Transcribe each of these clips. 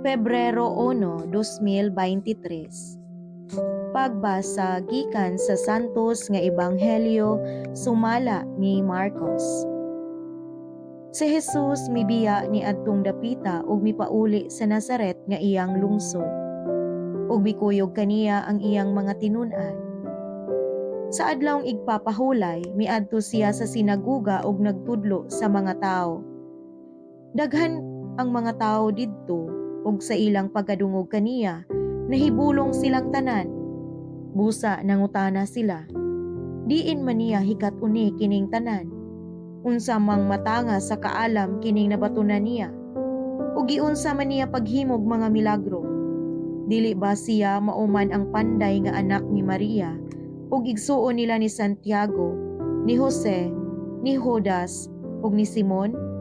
Pebrero 1, 2023. Pagbasa gikan sa Santos nga Ebanghelyo sumala ni Marcos. Si Jesus mibiya ni adtong dapita ug mipauli sa Nazaret nga iyang lungsod. Ug mikuyog kaniya ang iyang mga tinun-an. Sa adlawng igpapahulay, miadto siya sa sinaguga ug nagtudlo sa mga tawo. Daghan ang mga tawo didto ug sa ilang pagkadungog kaniya, nahibulong silang tanan. Busa nangutana sila, "Diin man niya hikat-uni kining tanan? Unsa mang matanga sa kaalam kining nabatunan niya? Ug giunsa man niya paghimog mga milagro? Dili ba siya mao man ang panday nga anak ni Maria ug igsuon nila ni Santiago, ni Jose, ni Judas ug ni Simon?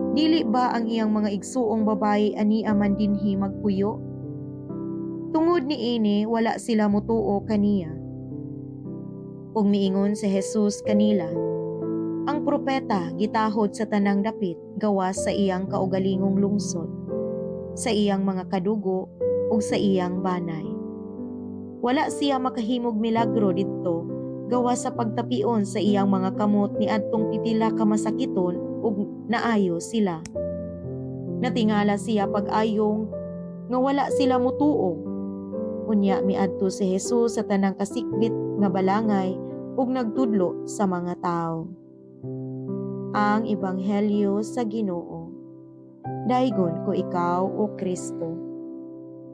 Dili ba ang iyang mga igsuong babayi ania man dinhi magpuyo?" Tungod niini, wala sila motuo kaniya. Ug miingon si Jesus kanila, "Ang propeta gitahod sa tanang dapit gawas sa iyang kaugalingong lungsod, sa iyang mga kadugo ug sa iyang banay." Wala siya makahimog milagro didto gawas sa pagtapion sa iyang mga kamot niadtong pipila ka masakiton ug naayo sila. Natingala siya pag-ayong nga wala sila motuo. Unya miadto si Jesus sa tanang kasikbit nga balangay ug nagtudlo sa mga tawo. Ang Ebanghelyo sa Ginoo. Daygon ko ikaw, o Kristo.